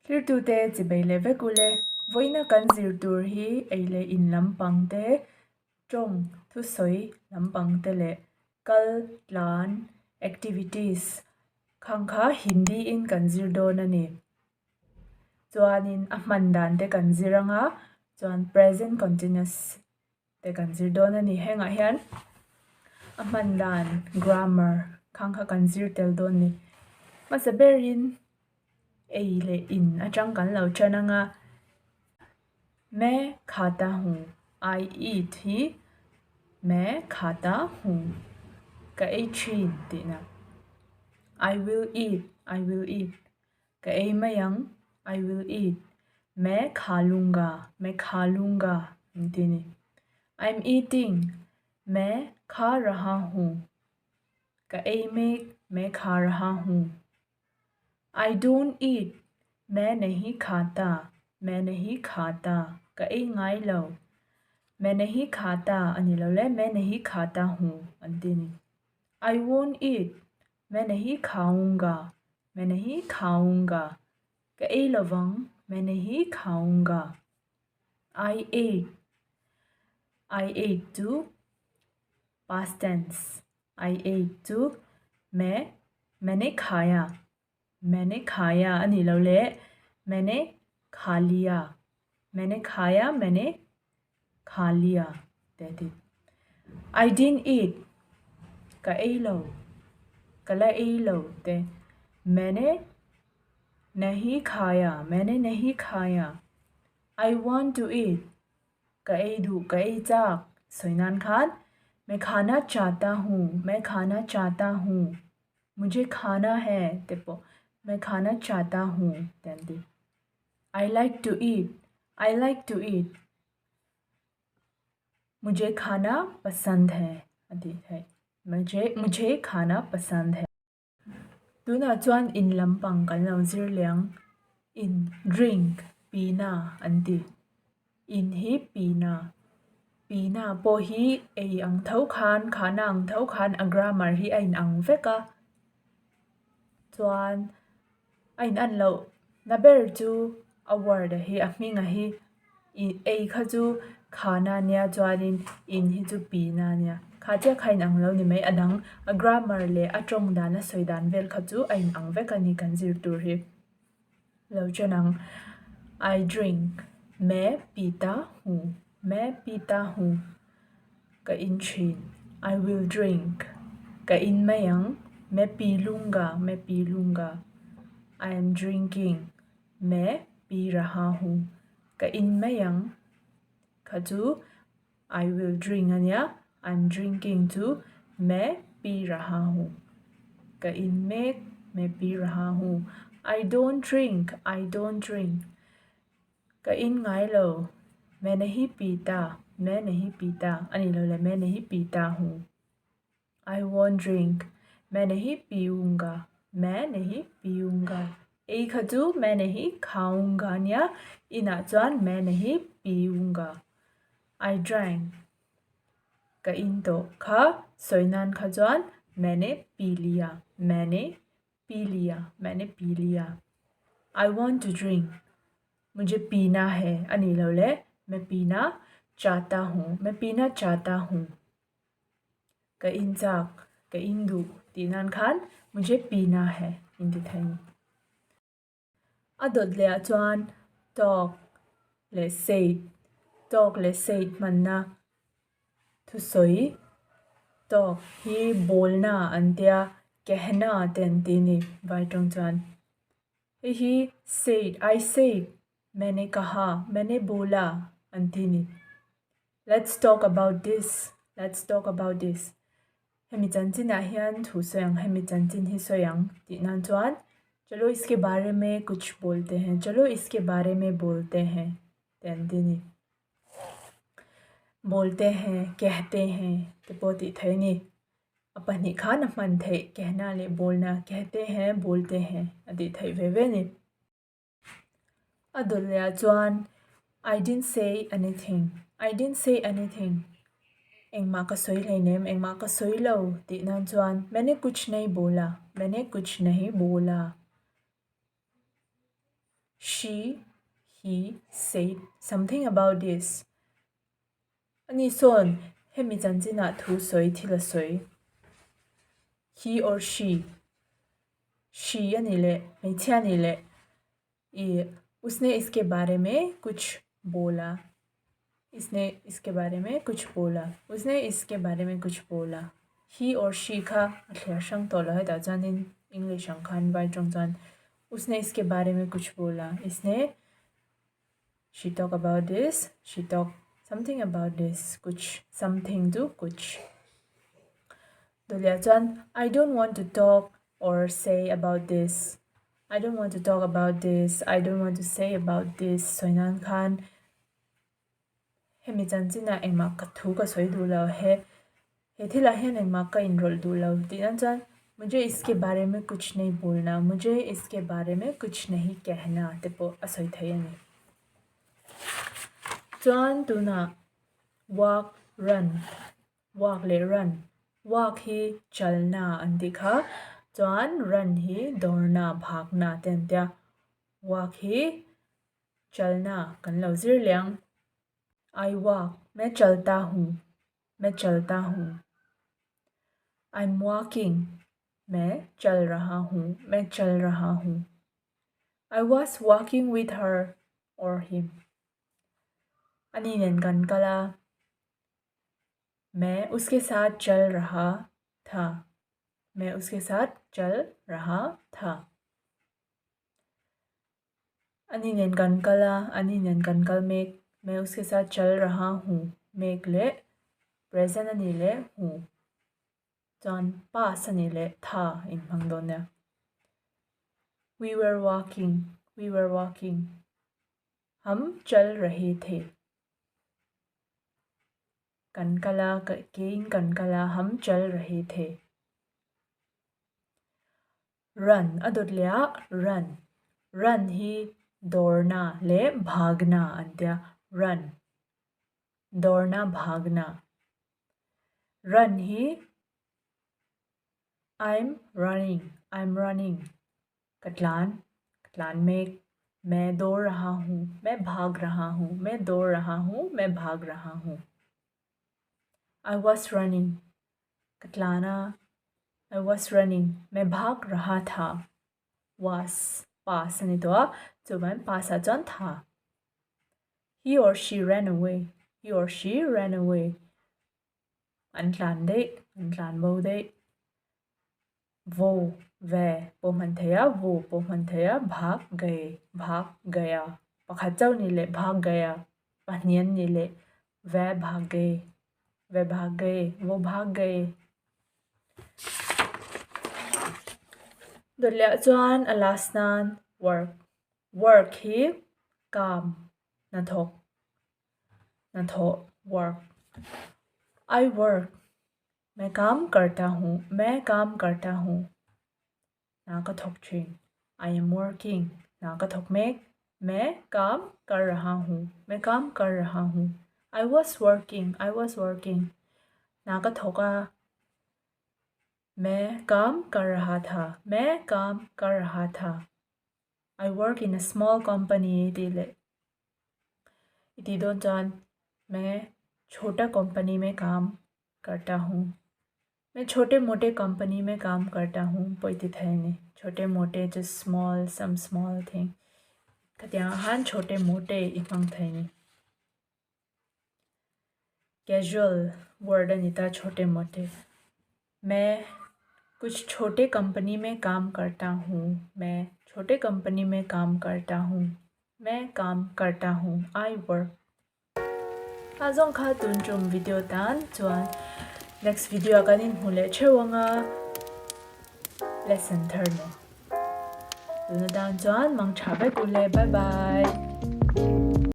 Thirtute chibei leh vek ule, vawiina kan zir tur hi ei leh in lampang te, tawng thusawi lampang te leh kal tlan, activities, khang kha Hindi in kan zir dawn a ni. Chuanin a hman dan te kan zir anga chuan present continuous te kan zir dawn a ni. Hengah hian a hman dan grammar khang kha kan zir tel dawn a ni. Hmasa berin ei leh in atang kan lo tan ang a, Main khata hu, I eat hi Main khata hu, ka ei thin tihna. I will eat, I will eat. Ka ei mai ang, I will eat. Main kha lunga, main kha lunga an ti a ni. I'm eating, main kha raha hu. Ka ei mek, main kha raha hu. I don't eat, main nahi khata, main nahi khata. Ka ei ngai lo. Main nahi khata a ni lo le, main nahi khata hu an ti a ni. I won't eat, main nahi khaunga, Main nahi khaunga, ka ei lovang, main nahi khaunga. I ate, I ate chu past tense, I ate chu main maine khaya, maine khaya a nih loh leh maine kha liya, maine khaya, maine kha liya te a ti. I didn't eat, ka ei lo, ka la ei lo te. Maine nahi khaya, maine nahi khaya. I want to eat, ka ei duh, ka ei chak. Sawi nan khan, main khana chahta hu, main khana chahta hu. Mujhe khana hai te pawh, main khana chahta hu te an ti. I like to eat, I like to eat. Mujhe khana pasand hai a tih theih. Mujhe mujhe khana pasand hai. Tunah chuan in lampang kan lo zir leh ang. In drink pina an ti. In hi pina. Pina pawh hi ei ang tho khan khana ang tho khan a grammar hi a inang vek a. Chuan A in loh na ber chu a word a hi a hming a hi ih ei kha chu khana ania chuanin in hi chu pina ania kha chiah kha a inang lo ni mai a dang a grammar leh a tawng dan a sawi dan vel kha chu a inang vek a ni kan zir tur hi lo chen ang I drink main pita hu main pita hu Ka in thin, I will drink, Ka in mai ang, Me pi lunga, me pi lunga, I am drinking, Me pi raha hu, Ka in mai ang, Kha chu I will drink a nia, I'm drinking chu Me pi raha hu, Ka in mek, Me pi raha hu, I don't drink, I don't drink, Ka in ngai lo, main nahi pita, main nahi pita a nih loh leh main nahi pita hu. I won't drink, main nahi piunga, main nahi piunga. Ei kha chu main nahi khaunga a nia, inah chuan main nahi piunga. I drank, ka in tawh kha sawi nan kha chuan maine pi liya, maine P liya, maine pi liya. I want to drink, mujhe peena hai a nih loh leh main peena chahta hu, main peena chahta hu. Ka in chak, ka in duh tih nan khan mujhe peena hai in ti thei a ni. A dawt leh ah chuan talk leh said, talk leh said hmanna thusawi talk hi bawlna an tia kehna te an ti a ni vai tawng chuan. Hei hi said, I said, maine kaha, maine bola an ti a ni. Let's talk about this, let's talk about this. Hemi chanchinah hian thu sawi ang, hemi chanchin hi sawi ang tih nan chuan Chalo iske bare mein kuch bolte hain, chalo iske bare mein bolte hain tih an ti a ni. Bolte hain, kehte hain te pawh tih theih a ni. A pahnih khan a hman theih, kehna leh bawlna, kehte hain, bolte hain a tih theih ve ve a ni. A dawt leh ah chuan I didn't say anything, I didn't say anything, engmah ka sawi hleinem, engmah ka sawi lo tih nan chuan maine kuch nahi bola, maine kuch nahi bola. She, he said something about this. Ani sawn hemi chanchinah thu sawi thil a sawi. He or she, she a nih leh hmeichhia a nih leh ih usne iske bare mein kuch bola, isne iske bare mein kuch bola, usne iske bare mein kuch bola. He or she kha a thliar hrang tawh lo hetah chuanin English ang khan vai tawng chuan usne iske bare mein kuch bola, isne She talk about this, she talk something about this, kuch, something chu kuch. Dawliah chuan I don't want to talk or say about this, I don't want to talk about this, I don't want to say about this sawi nan khan hemi chanchinah engmah ka thu ka sawi duh lo he he thilah hian engmah ka inrawlh duh lo tih nan chuan mujhe iske bare mein kuch nahi bolna, mujhe iske bare mein kuch nahi kehna te pawh a sawi thei a ni. Chuan tunah walk, run, walk leh run, walk hi chalna an tih kha chuan run hi dawrna, phakna te an tia, walk hi chalna kan lo zir leh ang. I walk, main chalta hu. main chalta hu, I am walking, main chal raha hu, main chal raha hu, I was walking with her or him, ani nen kan kal a, main uske saath chal raha tha, main uske saath chal raha tha. Ani nen kan kal a, ani nen kan kal mek, main uske saath chal raha hu mek leh present a nih leh hu chuan past a nih leh tha inhmang dawn nia. We were walking, we were walking, hum chal rahe the. Kan kal a, keiin kan kal a, hum chal rahe the. Run a dawt leh a, run. Run hi dawrna leh bhagna an tia, run. Dawrna bhagna. Run hi I'm running, I'm running. Ka tlan, ka tlan mek. Main dawr raha hu, main bhag raha hu, main dawr raha hu, main bhag raha hu. I was running. Ka tlan a, I was running, main bhag raha tha, was, past a ni tawh a, chuvangin past ah chuan tha. He or she ran away, he or she ran away, an tlan daih, an tlan bo daih. Vo, ve, pawh hman thei a, vu pawh hman thei a, bhag gaye, bhag gaya, pakhat chauh nih leh bhag gaya, pahnih an nih leh ve bhag gaye, ve bhag gaye, vo bhag gaye. Dawtliah chuan a last nan work, work hi kam, hnathawk, hnathawh, work, I work. Main kaam karta hu, main kaam karta hu, hna ka thawk thin, I am working, hna ka thawk mek, main kaam kar raha hu, main kaam kar raha hu, I was working, I was working, hna ka thawk a, main kaam kar raha tha, main kaam kar raha tha, I work in a small company tih leh i tih dawn chuan main chhota company mein kaam karta hu, main chhote mote company mein kaam karta hu pawh i ti thei a ni. Chhote mote chu small some small thing khatiang ah khan chhote mote i hmang thei a ni. Casual word a ni ta chhote mote. Main kuch chhote company mein kaam karta hu, main chhote company mein kaam karta hu, main kaam karta hu, I work. A zawng kha tun tum video tan chuan next video ah kan inhmu leh theuh ang a, lesson thar nen. Tuna tan chuan mang tha vek u le, bye bye.